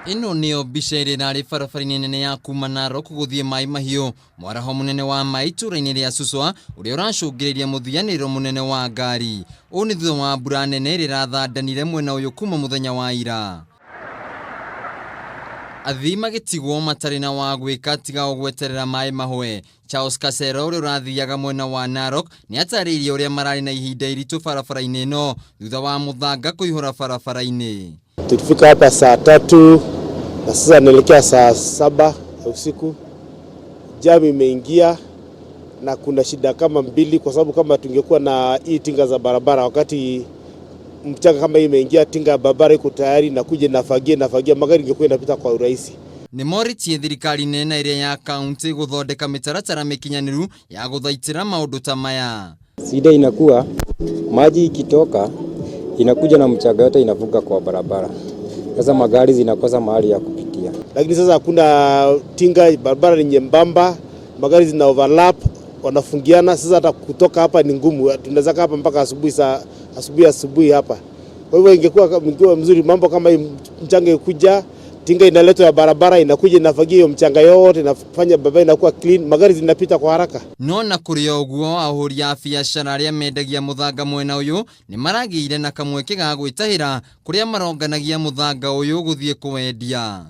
Ĩno nĩyo mbica ĩrĩa ĩrarĩ barabara-inĩ nene ya kuma Narok gũthiĩ Mai Mahiũ, mwaraho mũnene wa maĩ itũũra-inĩ rĩa Suswa ũrĩa ũracũngĩrĩria mũthianĩrĩro mũnene wa ngari. Ũũ nĩ thutha wa mbura nene ĩrĩa ĩrathandanire mwena ũyũ kuma mũthenya wa ira. Athii magĩtigwo matarĩ na wa gwĩka tiga o gweterera maĩ mahwe. Charles Kasero ũrĩa ũrathiaga mwena wa Narok nĩ atarĩirie ũrĩa mararĩ na ihinda iritũ barabara-inĩ ĩno thutha wa mũthanga kũihũra barabara-inĩ. Tulifika hapa saa 3 na sasa naelekea saa 7 ya usiku. Jam imeingia na kuna shida kama mbili, kwa sababu kama tungekuwa na hii tinga za barabara, wakati mchanga kama hii imeingia, tinga ya barabara iko tayari na kuja inafagia inafagia, magari ingekuwa inapita kwa urahisi. Nĩ morĩtie thirikari nene na ĩrĩa ya kaunti gũthondeka mĩtaratara mĩkinyanĩru ya gũthaitĩra maũndũ ta maya. Shida inakuwa maji ikitoka inakuja na mchanga yote inavuka kwa barabara. Sasa magari zinakosa mahali ya kupitia. Lakini sasa hakuna tinga, barabara ni nyembamba, magari zina overlap, wanafungiana. Sasa hata kutoka hapa ni ngumu, tunaweza kaa hapa mpaka asubuhi, saa asubuhi asubuhi hapa. Kwa hivyo ingekuwa mzuri mambo kama hii, mchanga ikuja, tinga inaletwa ya barabara, inakuja inafagia hiyo mchanga yote, inafanya barabara inakuwa clean, magari zinapita kwa haraka. No na kũrĩ o ũguo, ahũri a biacara arĩa mendagia mũthanga mwena ũyũ nĩ maragĩire na kamweke ga gwĩtahĩra kũrĩa maronganagia mũthanga ũyũ gũthiĩ kũwendia.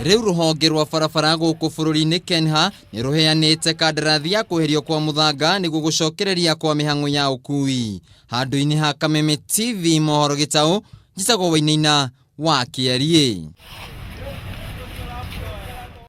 Rĩu rũhonge rwa barabara gũkũ bũrũri-inĩ KENHA nĩ rũheanĩte kandarathi ya kweherio kwa mũthanga nĩguo gũcokereria kwa mĩhang'o ya ũkui. Handũ-inĩ ha Kameme TV mohoro gĩtaũ, njĩtagwo Wainaina wa Kĩariĩ.